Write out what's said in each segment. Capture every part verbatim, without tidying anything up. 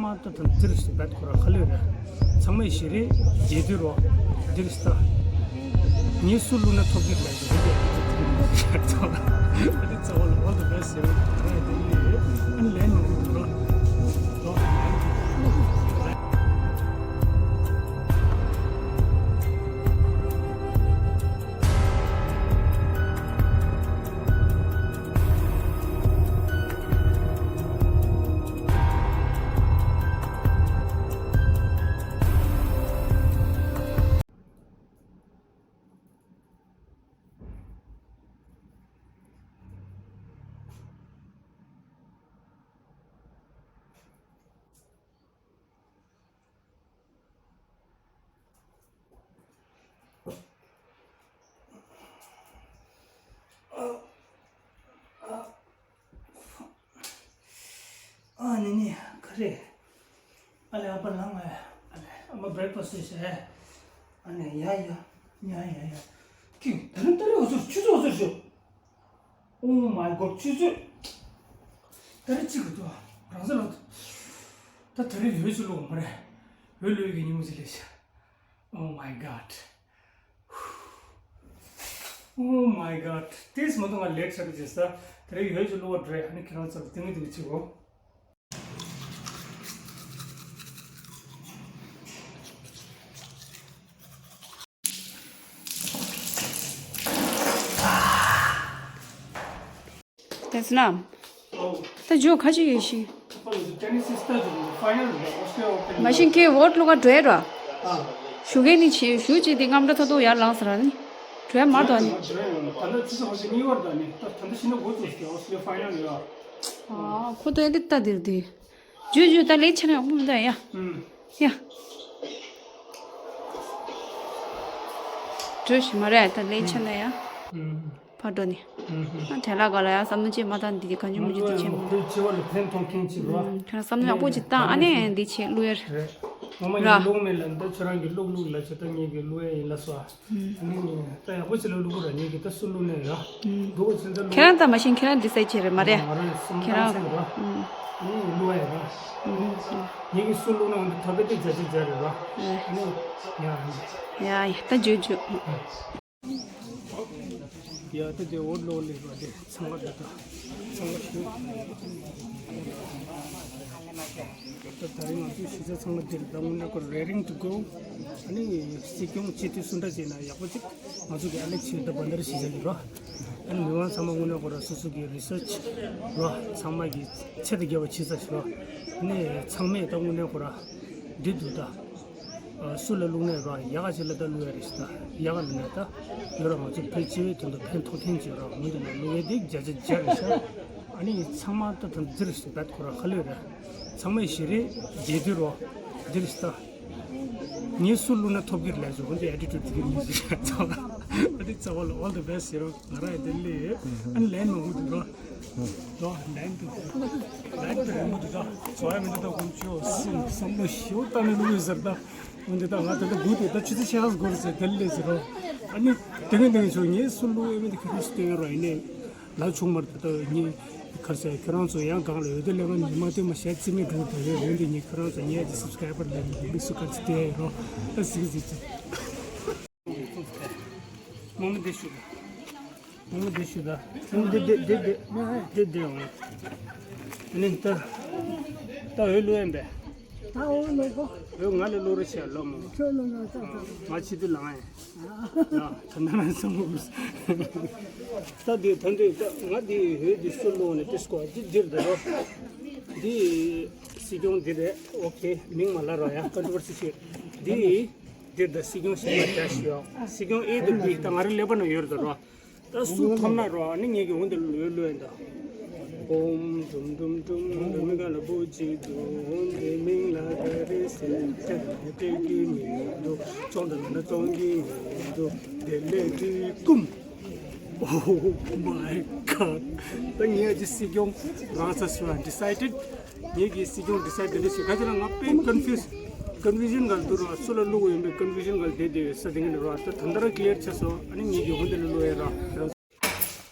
ཨ་ད་དང་འདིར་སུ་བད་ཁོ་ར་ཁ་ལོས་ར། ཚང་མས་ཞེ་རེ་རྗེས་དུས་རོ། འདིར་སུ་ད། ངས་སུ་བླུགས་ན་ཐོབ་ཀྱི་རེད་ཟེར་གྱི་རེད། ཨ་ནི་རྩ་བ་ལ་all the best ཟེར་བ་ང་ཡང་དེ་ནི་ཡོད། ཨ་ནི་ལན་མང་པོ་འདུག་ར། རོ། ཨ་ནི་ནི་ག་རེ། ཨ་ལེ་ཨ་ཕ་ལངས་ཨ། ཨ་ལེ་ཨ་མ་breakfast བྱས། ཨ་ནི་ཡ་ཡ་ཡ་ཡ་ཡ། ཀི་ད་རུང་ད་རུང་འུ་ཚོར་ཆུ་ཚོད་འུ་ཚོར་ཤོག Oh my god ཆུ་ཚོད། ད་རེས་གཅིག་གི་ཐོག་རང་ས་ལ། ད་ད་རེས་འོད་ཅིག་བླུགས་མ་རེད། འོད་བླུགས་ཀྱི་ཉིན་མོ་ཅིག་ལས་ཤག Oh my god Oh my god ཏིས་མ་གཏོགས་ང་late ཆགས་ཀྱི་བྱེད་ས། ད་རེས་འོད་ཅིག་བླུགས་པ་འདྲ་ཨ་ནི་ཁྱེད་རང་ཚོར་སྟོན་གྱི་འདུག་གཅིག་གོ་དེས་ན། ད་ཇོ་ཁ་ཅིག་ཡོད་ཤི། མ་གཞི་ཁྱེད་vote བླུག་ག་འགྲོ་ཡ་ར། ཞུ་མཁན་ནི་ཆེ་ཞུ་ཅིག་དེ་རྔམ་འདྲ་ཐོག་ཐོག་ཡར་ལངས་ས་ར་ནི། འགྲོ་ཡ་མ་གཏོགས་ནི། ཁོ་ད་ཡ་དེ་ལྟ་དེར་དེ། ཇོ་ཇོ་ད་ལས་ཆ་ནས་ཡག་པོ་མི་འདུག་ཡ། ཡ། འགྲོ་ཞིག་མ་རེད་ད་ལས་ཆ་ནས་ཡ། ཕར་འགྲོ་ནི། ཨ་དྲན་ལ་ག་ལ་ཡ་བསམ་བློ་ཅིག་མ་བཏང་འདི་གང་བྱུང་མི་བྱུང་ཅིག་བྱེད་མ། འདི་ཆེ་བ་ལ་ཕན་ཐོགས་མཁན་ཅིག་རོ། ཁྱོད་རང་བསམ་བློ་ཡག་པོ་ཅིག་བཏང་ཨ་ནི་འདི་ཆེ་བླུག་ཡ་རེད། ངོ་མ་ངས་བླུག་མེད་ལ་འདི་ཁྱོད་རང་གིས་བླུག་བླུག་ལ་ཆེ་ད་ངས་གི་བླུག་ཡ་ཡིན་ལ་སོ། ཨ་ནི་ད་ཡག་པོ་ཅིག་ལ་བླུག་གོ་ར་ངས་གི་ད་སུ་བླུག་ནས་ར། འདུག་གོ་ཅིག་ད་ཁྱེད་རང་ད་མ་ཤེས་ཁྱེད་རང་འདི་སའི་ཆེ་རེད་མ་རེད། ང་རང་སུམ་ཁྱེད་རང་ཚེ་ར། ཨ་ནི་བླུག་ཡ་ར། ངས་གི་སུ་བླུག་ན་འདི་ཐོབ་པའི་དེ་བྱ་ཅིག་བྱ་རེད་ར། ཨ་ནི་ཡ་ཡ་ཡ་ད་ཇོ་ཇོ། ཡ་ད་དེ་འོ་ལོ་ལེ་བ་དེ་ཚང་མ་དེ་དང་ཚང་མ་ཞུ། ད་ད་རིང་ང་ཚོའི་གཞིས་ཆགས་ཚང་མ་དེར་ད་དངོས་གནས་ཁོ་raring to go ཨ་ནི་སྲིད་སྐྱོང་སྤྱི་འཐུས་སུ་འདྲ་བྱས་ན་ཡག་པོ་ཅིག་ང་ཚོ་གི་ཨ་ལེ་ཆེ་ད་བ་འདར་གཞིས་ཆགས་ཀྱི་རོ། ཨ་ནི་མི་མང་ཚང་མ་དངོས་གནས་ཁོ་ར་སོ་སོ་གི་research རོ་ཚང་མ་གི་ཆེད་དུ་རྒྱབ་པ་བྱེད་ས་ཞིག་རོ། ཨ་ནི་ཚང་མས་ད་དངོས་གནས་ཁོ་ར་འདི་འདུག་ད། སུ་ལ་བླུག་ནས་ར་ཡག་ག་ཅིག་ལ་ད་བླུག་ཡ་རེད་ཟེར་ད་ཡག་ག་ལ་ནས་ད་ཡོད་ར་ང་ཚོ་བོད་སྤྱི་བའི་དོན་དུ་ཕན་ཐོགས་མཁན་ཅིག་ར་འོན་ཏེ་ན་བླུག་ཡ་དེ་བརྒྱ་ཆ་བརྒྱ་རེད་ཤག་ཨ་ནི་ཚང་མ་ད་ད་འདིར་སུ་བད་ཁོ་ར་ཁ་ལོས་ར་ཚང་མས་ཞེ་རེ་རྗེས་དུས་རོ་འདིར་ཟེར་ད་ངས་སུ་བླུག་ན་ཐོབ་ཀྱི་རེད་ལས་ཟེར་འོན་ཏེ་attitude དེ་གི་མི་ཟེར་ཚང་མ་ཨ་ནི་རྩ་བ་ལ་all the best ཟེར་རོ་ང་ར་ཡ་དེ་ལས་ཨ་ནི་ལན་མང་པོ་འདུག་རོ། ལོ་ལན་དུ་ལན་དུ་རིང་མོ་དུ་ད་བཟོ་ཡ་མི་འདུག་ད་ཁོང་ཆོ་སེམས་བསམ་བློ་ཞེ་པོ་བཏང་ནས་བླུགས་ཡོད་ཟེར་ད། འོན་ཏེ་ད་ང་ད་ལྟ་སྒུག་དེ་ད་ཆུ་ཚོད་ཕྱེད་ཀ་འགོར་ཟེར་དེ་ལས་ཟེར་རོ། ཨ་ནི་དེ་ངས་དེ་ངས་ཆོ་ངས་སུ་བླུགས་ཡོད་མེད་དེ་ཁྱོད་ཚོས་སྟོན་ཡ་རོ་ཡིན་ནས་ལ་ཆུང་མར་ད་ད་ངས་གར་ཟེར་ཁྱོད་རང་ཚོ་ཡང་གང་ལ་ཡོད་དེ་ལས་ང་ཉི་མ་དེ་མ་བཤད་རྩིས་མེད་འགྲོ་དེ་རེད། འོན་ཏེ་ངས་ཁྱོད་རང་ཚོ་ངས་ཀྱི་subscriber ལ་ངས་མིག་སུ་ག་ཚོད་བལྟས་ཡ་ཡིན་རོ། ད་གཟིགས་གཟིགས་ཚེ། མོ་མོ་འདི་ཞུ་ག་མོ་མོ་འདི་ཞུ་ག་མོ་མོ་འདི་འདི་འདི་འདི་འདི་འདི་འོང་། ནི་ད་ད་འོས་བླུག་ཡིན་པས། ད་འོས་བླུག་གོ་འོས་ང་ལ་བླུག་རོགས་བྱས་ལོ་མོ། ཁྱོད་བླུག་ན་ད་ད། ང་ཕྱི་དུས་ལངས་ཡིན། ཡ་ད་ནང་ན་སོང་གོ་ད་འདི་ད་འདི་ད་ང་འདི་འོས་འདི་སུ་བླུག་ནས་ཏིས་གོ་འདི་འདིར་ད་རོ། འདི་སྲིད་སྐྱོང་འདི་རེད། ཨོ་ཁེ་མིང་མ་ལབ་རོགས་ཡ་controversy བྱེད། འདི། འདིར་ད་སྲིད་སྐྱོང་ཞིག་ལ་བྱ་ཞིག་ཡོད། སྲིད་སྐྱོང་ཨེ་དང་བི་ད་ང་རང་ཀླད་པ་ན་ཡོད་རེད་ད་རོ། ད་སུ་ཐོབ་ན་རོ་ཨ་ནི་ངེད་ཀྱི་འོན་ཏེ་ལོས་ལོས་ད། ཨོམ་ཀྲུམ་ཀྲུམ་ཀྲུམ་ཀྲུམ་མི་ག་ལ་བུ་གཅིག་ཏུ་འོན་ཏེ་མིང་ལ་ག་རེ་ཟེར་ཏེ་ནི་སྤྲད་ཀྱི་མི་འདུག་བཙོང་དང་མིན་ན་བཙོང་གི་མི་འདུག་དེ་ལས་དུས་ཀུམ། Oh my god ད་ངེད་ཀྱི་སྲིད་སྐྱོང་རང་ས་སུ་ཨ་decided། ངེད་ཀྱི་སྲིད་སྐྱོང་decide དེ་འདྲ་ཞིག་ག་ཅི་ལ་ང་དཔེ་confuse confusion ག་ལ་འདུག་ར། སུ་ལ་བླུག་ཡོད་པའི་confusion ག་ལ་བསྡད་བསྡད་ཡོད་ས་དེ་ངས་ནི་ར་ད་ད་ལྟ་ར་clear ཆགས་སོང་། ཨ་ནི་ངེད་ཀྱི་འོན་ཏེ་ལ་བླུག་ཡ་ར་ར།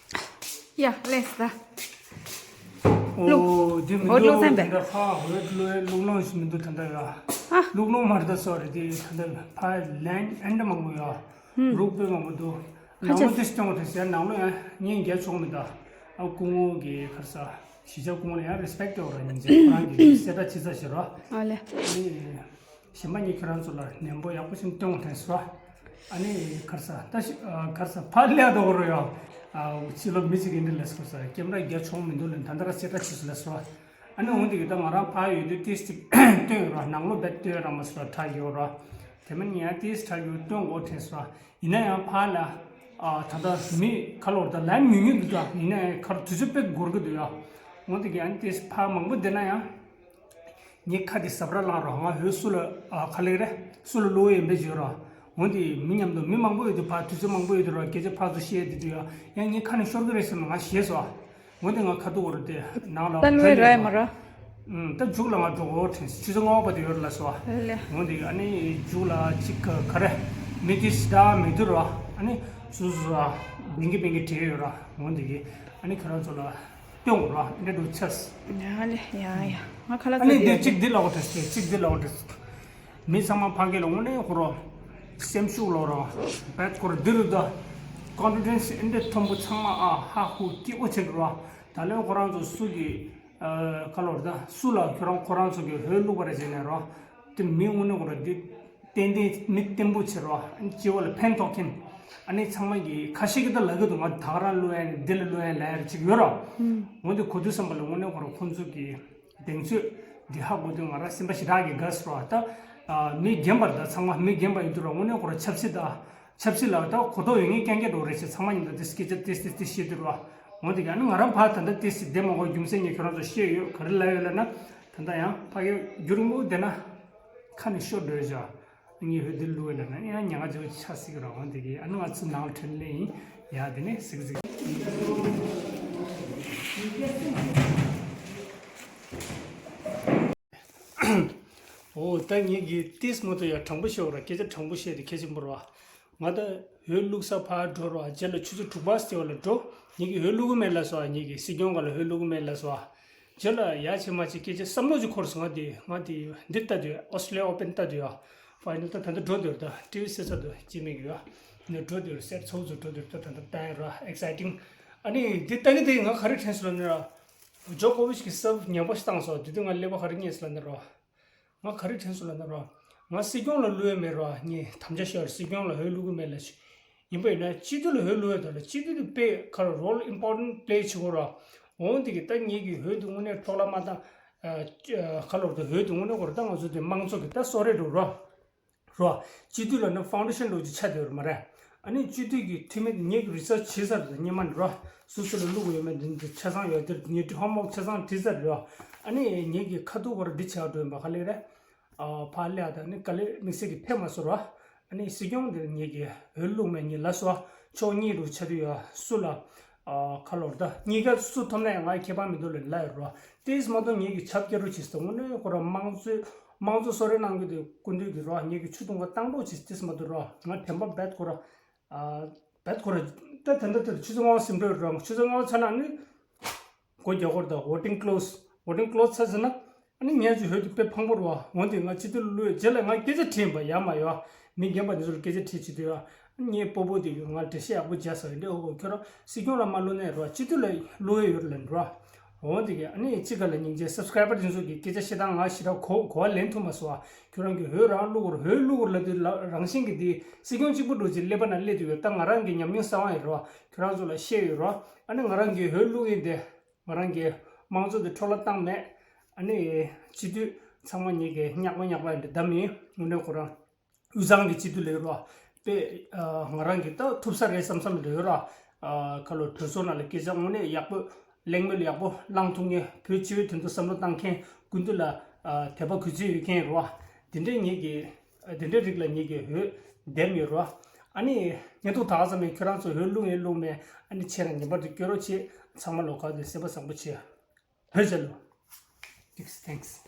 ཡ་ལེས་ད། ཨོ། འདི་མི་འོད་ཀློག་འདུག་ཚན་པས། ད་ལྟ་ཕ་འོད་ཀློག་ཀློག་ལོང་ཞིག་མི་འདུག་ད་ལྟ་ཡ། ཨ། ཀློག་ལོང་མ་རེད་ད་སོ་རེད་དེ་ད་ལྟ་ཕ་ལན་ཨེན་ད་མང་པོ་ཡ། ཧུམ། རུག་པོས་མང་པོ་འདུག་ཁ་ནང་ལོ་ཆེ། དེ་སྟོན་པ་དེ་ཟེར་ནང་ལོ་ཡ་ངས་རྒྱ་ཆོག་མི་ད། ཨ་སྐུ་ངོ་གི་ཁར་ས་གཞིས་ཆགས་སྐུ་ངོ་ལ་ཡང་རེ་སི་པེག་ཏོ་ར་ཉིན་ཚེ་ཁོ་རང་གི་གསལ་བསྒྲགས་ཅི་ཚ་ཞེ་རོ། ཨ་ལེ། ཨ་ནི། གཞན་པ་གཉིས་ཁྱོད་རང་ཚོ་ལ་ནན་པོ་ཡག་པོ་ཞིག་སྟོན་དགོས་དྲན་སོ། ཨ་ནི་གར་ས་ད་ཤི་ཨ་གར་ས་ཕར་ལས་དོ་རོ་ཡོ། ཨ་ཕྱི་ལོ་མི་ཅིག་ཡིན་འདི་ལས་སོ་ས་ཀེམ་ར་རྒྱ་ཆུང་མི་འདུག་ལས་ད་ལྟ་ར་སེ་ཏྲ་ཆི་སུ་ལས་སོ། ཨ་ནི་འོང་འདི་གི་ད་ང་རང་ཕར་ཡོད་དུས་ཏིས་ཅིག་སྟོན་ཡོད་ར་ནང་ལོ་བེད་སྟོན་ར་མ་སོ་ཁྲ་ཡོད་ར། དེ་མིན་ཡང་ཏིས་ཁྲ་ཡོད་སྟོན་དགོས་དྲན་སོ། ཡིན་ན་ཡང་ཕར་ལ་ཨ་ད་ལྟ་མི་ཁ་ལོར་ད་ལན་མི་ཉུང་འདུག་ད་ཡིན་ན་ཡང་ཁར་དུས་ཚོད་དཔེ་འགོར་གི་འདུག་ཡ། འོང་འདི་གི་ཨ་ནི་ཏིས་ཕར་མང་པོ་བསྡད་ན་ཡང་། ངའི་ཁ་དེ་ཟབ་ར་ལངས་རོགས། ང་འོད་སུ་ལ་ཨ་ཁ་ལེགས་རེད། སུ་ལ་གློ་བའི་ཡོན་པེ་བརྗོད་རོགས། འོན་ཏེ་མི་མཉམ་དུ་མི་མང་པོ་ཡོད་དུས་ཕར་དུས་ཚོད་མང་པོ་ཡོད་དུས་རོགས་སྐད་ཆ་ཕར་ཚུར་བཤད་དེ་དུས་ཡང་ཡང་ངའི་ཁ་ནས་ཤོར་གི་རེད་བསམ་ནས་ང་ཞེད་སོ། འོན་ཏེ་ང་ཁ་ཐུག་བོར་ཏེ་ནང་ལ་ད་ལོས་ར་ཡ་མ་ར། ཨུམ་ད་མཇུག་ལ་ང་འགྲོ་གོ་དྲན་ཆུ་ཚོད་ལྔ་པ་དེ་ཡོད་ལ་སོ། ཨ་ལེ། འོན་ཏེ་ཨ་ནི་མཇུག་ལ་གཅིག་ག་ག་རེ་མི་དེ་ཞི་ད་མི་དུ་རོགས་ཨ་ནི་སུ་སུ་ཨ་བེང་གི་བེང་གི་བྲེལ་ཡོད་ར། འོན་ཏེ་གི་ཨ་ནི་ཁྱོད་རང་ཚོ་ལ། སྟོན་ར་འདྲ་འདུག་ཆས། ཡ་ལེ་ཡ་ཡ། ང་ཁ་ལག་ཨ་ནི་ཚ་འདི་གཅིག་འདི་ལའོ་ཏེ་གཅིག་འདི་ལའོ་ཏེ། མི་ཚང་མ་ཕ་གི་ལ་དངོས་གནས་ཁོ་ར་སེམས་ཤུགས་ལོ་ར་བད་ཁོ་ར་འདི་རུ་ད་ཀོན་ཕི་ཌེན་སི་འདི་མཐོན་པོ་ཚང་མ་ཨ་ཧ་ཧུ་སྐྱིད་པོ་ཆེ་ར། ད་ལན་ཁོ་རང་ཚོ་སུ་གི་ཁ་ལོར་ད་སུ་ལ་ཁྱོད་རང་ཁོ་རང་ཚོ་གི་འོས་བླུག་པ་རེད་ཟེར་ནས་ར་དེ་མི་དངོས་གནས་ཁོ་ར་འདི། ཏན་ཏན་མི་བརྟན་པོ་བྱེད་རོགས། སྤྱི་བོ་ལ་ཕན་ཐོགས་མཁན། ཨ་ནི་ཚང་མ་གིས་ཁ་ཤས་ཀྱིས་ད་ལབ་ཀྱི་འདུག་ང་ད་ག་རང་བླུག་ཡ་ནི་འདི་ལ་བླུག་ཡ་ལབ་ཡ་ཅིག་ཡོད་རོགས། འོན་ཏེ་གོ་དུས་བསམ་པ་ལ་དངོས་གནས་ཁོ་རང་ཁོང་ཚོ་གི་གདེང་ཚོད་འདི་ཧ་གོ་དུས་ང་རང་སེམས་པ་ཞེ་དྲག་གི་དགའ་སོང་རོགས། ད་མི་རྒན་པར་ད་ཚང་མ་མི་རྒན་པ་ཡིན་དུས་རོགས་དངོས་གནས་ཁོ་རང་ཆབ་སྲིད་ད་ཆབ་སྲིད་ལ་ད་གོ་རྟོགས་ཡོད་ངེས་རྐྱང་རྐྱང་འགྲོ་རེད་ཅེས་ཚང་མ་ཡིན་ད་དེ་སྐད་ཆ་ཏེ་ཏེ་ཏེ་བཤད་དུས་རོགས། འོན་ཏེ་ཡང་ནི་ང་རང་ཕར་ད་ལྟ་ཏེ་སི་བདེ་མ་གོ་རྒྱུ་མཚན་ངས་ཁྱོད་རང་ཚོ་བཤད་ཡོད་ག་རེ་ལབ་ཡོད་ལབ་ན། ད་ལྟ་ཡང་ཕ་གི་རྒྱུ་རིང་པོ་བསྡད་ན། ཁ་ནས་ཤོར་འགྲོ་བཞག་ངས་ཧོད་འདི་བླུགས་ན་ན་ཡང་ཉ་ང་ཚོ་ཆ་སྲིད་རང་དེ་གི་ཨ་ནི་ང་ཚོ་ནང་ཁྲིད་ལེ་ཡིན། ཡ་དེ་ནས་སིག་སིག་ཨོ་ད་ངས་གི་ཏིས་མོ་ཏོ་ཡ་དྲང་པོ་ཤོར་བ་སྐད་ཆ་དྲང་པོ་བཤད་དེ་ཁྱེད་ཚོ་འབོར་བ། ང་ད་ཧོད་བླུགས་ས་ཕར་འགྲོ་རོགས་རྗེས་ལ་ཆུ་ཚོད་དྲུག་པ་སྟེ་བ་ལ་འགྲོ། ངས་གི་ཧོད་བླུགས་གི་མེད་ལ་སོ་ངས་གི་སྲིད་སྐྱོང་ག་ལ་ཧོད་བླུགས་གི་མེད་ལ་སོ། རྗེས་ལ་ཡ་ཆེ་མ་ཆེ་སྐད་ཆ་བསམ་བློ་ཅིག་འཁོར་སོང་ང་དེ་ང་དེ་འདི་ལྟ་དུས་ཨོ་སི་ཊེ་ལི་ཡ་ཨོ་པན་ལྟ་དུས་ཨ། ཕའི་ནལ་ད་ད་འདི་འགྲོ་འདོད་ད་ཊི་ཝི་སེ་ས་དུ་ཅི་མེད་གི་ཡ། ནས་འགྲོ་འདོད་སེར་ཚོགས་ཚོ་འགྲོ་འདོད་ད་ད་ད་ད་ར་ཨེག་སའི་ཊིང་། ཨ་ནི་འདི་ལྟ་གི་དེ་ང་ག་རེ་དྲན་སོང་ལབ་ན་ར། ཇོ་ཀོ་ཝིཆ་གི་སབ་ཉམས་པོ་ཞིག་བཏང་སོང་དེ་དུས་ང་ཀླད་པ་ག་རེ་རྙེད་སོང་ལབ་ན་ར། ང་ག་རེ་དྲན་སོང་ལབ་ན་ར། ང་སྲིད་སྐྱོང་ལ་བླུག་ཡ་མེད་ར་ངས་དམ་བཅའ་བཞག་ར་སྲིད་སྐྱོང་ལ་ཧོད་བླུག་གི་མེད་ལ་ཞིག་ཡིན་པ་ཡིན་ན་སྤྱི་འཐུས་ལ་ཧོད་བླུག་ཡ་ད་ལ་སྤྱི་འཐུས་དེ་དཔེ་ཁ་ར་རོལ་ཨིམ་པོར་ཊེན་པི་ལེ་བྱེད་དགོས་ར། འོང་དེ་གི་ད་ངེད་ཀྱི་ཧོད་དེ་དངོས་གནས་འཕྲོ་བརླག་མ་བཏང་། ཁ་ལོར་དུ་ཧོད་དེ་དངོས་གནས་ཁོ་ར་ད་ང་ཚོ་དེ་དམངས་གཙོ་གི་ད་སོ་རེ་འགྲོ་ར། རོ། སྤྱི་འཐུས་ལ་ནི་ཕའུན་ཌེ་ཤན་འགྲོ་རྒྱུ་ཆ་དེ་རུ་མ་རེད། ཨ་ནི་སྤྱི་འཐུས་ཀྱི་འཐུས་མི་ངེད་ཀྱི་རི་སར་ཆི་བྱས་ཚར་རེད་སྙེ་མ་འགྲོ། སུ་སུ་ལ་བླུག་ཡོད་མེད་འདི་འདི་ཆ་ཚང་ཡོད་དེར་ངེད་ཀྱི་ཧོམ་ཝོག་ཆ་ཚང་བྲིས་ཚར་རེད། ཨ་ནི་ངེད་ཀྱི་ཁ་ཐུག་བར་འདི་བྱ་འགྲོ་ཡིན་པ་ག་ལེ་རེད། ཨ་ཕ་ལེ་ཨ་ད་ནི་ག་ལེ་དམིགས་བསལ་གྱི་ཕེབས་མ་སོང་ར། ཨ་ནི་སྲིད་སྐྱོང་འདིར་ངེད་ཀྱི་འོས་བླུག་མེད་ངེད་ལ་སོ། ཕྱོགས་གཉིས་རུ་ཆ་དུས་ཡ་སུ་ལ། ཁ་ལོར་ད་གཉིས་ཀ་སུ་ཐོབ་ན་ཡང་ང་ཁེ་ཕན་མི་འདུག་ལོས་ལ་ཡོད་རོ། ཏིས་མ་གཏོགས་ངེད་ཀྱི་ཆབ་སྐྱེ་རུ་ཆིས་ཏེ་དངོས་གནས་ཁོ་ར་དམངས་གཙོའི་དམངས་གཙོ་གསོལ་རས་གནང་རྒྱུ་དེ་སྐུ་མདུན་གྱི་རོ་ངེད་ཀྱི་ཆུ་འཐུང་ག་བཏང་འགྲོ་ཆིས་ཏིས་མ་གཏོགས་རོ་ང་དྲན་པ་རྦད་ཁོ་ར། རྦད་ཁོ་ར་ད་ད་ད་ད་ཆུ་ཚོད་ལྔ་པ་ཟིན་འགྲོ་རོ་ཆུ་ཚོད་ལྔ་པ་ཚར་ན་ནི། སྒོ་རྒྱག་སྐོར་དང་voting close voting close ཚར་ཟིན་ན། ཨ་ནི་ངས་ཅིག་ཧོད་དུ་དཔེ་ཕངས་པོ་རེད་བ། འོན་ཏེ་ང་སྤྱི་འཐུས་ལ་བླུགས་རྗེས་ལ་ང་སྐད་ཆ་དྲིས་པ་ཡ་མ་ཡོད། མི་རྒན་པ་འདི་ཚོར་སྐད་ཆ་དྲིས་བྱེད་དུས་ཡ། ངས་སྤོ་བོ་དེ་ཡོད་ང་འགྲེལ་བཤད་ཡག་པོ་བརྒྱབ་ཟེར་འདི་ཨོ་ཁོ་ཁྱོད་རང་སྲིད་སྐྱོང་ལ་མ་བླུགས་ནས་རེད་བ་སྤྱི་འཐུས་ལ་བླུགས་ཡ་ཡོད་ལབ་འགྲོ། འོན་ཏེ་གི་ཨ་ནི་གཅིག་ག་ལ་སྙིང་རྗེ་སབ་སི་ཀ་རའི་བར་འདི་ཚོ་གི་སྐད་ཆ་བཤད་སྟངས་ང་ཞེ་དྲག་གོ་གོ་བ་ལེན་ཐུབ་མ་སོང་བ། ཁྱོད་རང་གི་ཧོད་རང་བླུགས་ར་ཧོད་བླུགས་ར་ལབ་དུས་ལ་རང་བཞིན་གི་འདི་སྲིད་སྐྱོང་གཅིག་པུ་འགྲོ་ཅིག་ཀླད་པ་ན་སླེབས་དུས་ཡོད་ད་ང་རང་གི་ཉམས་མྱོང་གསར་བ་ཡིན་རེད་བ། ཁྱོད་རང་ཚོ་ལ་བཤད་ཡོད་རེད་བ། ཨ་ནི་ང་རང་གི་ཧོད་བླུགས་ཡིན་ཏེ། ང་རང་གི་དམངས་གཙོ་དེ་འཕྲོ་བརླག་བཏང་མེད། ཨ་ནི་སྤྱི་འཐུས་ཚང་མ་ངེད་ཀྱི་ཉག་པ་ཉག་པ་ཡིན་འདི་བདམས་ཡིན་དངོས་གནས་ཁོ་རང་དབུས་གཙང་གི་སྤྱི་འཐུས་ལས་རོགས་པས་ང་རང་གི་ད་ཐུབ་ས་རེད་བསམ་བསམ་འདྲ་ཡོད་ར། ཁ་ལོ་གྲོས་ཚོགས་ནང་ལ་སྐད་ཆ་དངོས་གནས་ཡག་པོ་གླེང་མོལ་ཡག་པོ་བླང་ཐུབ་མཁན་བོད་སྤྱི་པའི་དོན་དུ་བསམ་བློ་བཏང་མཁན་སྐུ་མདུན་ལ་དད་པ་གུས་བརྩི་ཡོད་མཁན་རོ། དེ་འདྲའི་ངེད་ཀྱི་དེ་འདྲའི་རིགས་ལ་ངེད་ཀྱི་འོས་འདེམས་ཡོད་རོ། ཨ་ནི་ཉེ་དུ་ད་ག་ཙམ་ཡིན་ཁྱོད་རང་ཚོ་འོས་བླུགས་ཡིན་བླུགས་མེད་ཨ་ནི་ཁྱེད་རང་ངེས་པར་དུ་སྐྱོ་རོགས་བྱེད། ཚང་མ་ལོ་ཁ་དུ་སེམས་པ་བཟང་པོ་བྱེད། བོད་རྒྱལ་ལོ། Thanks, thanks.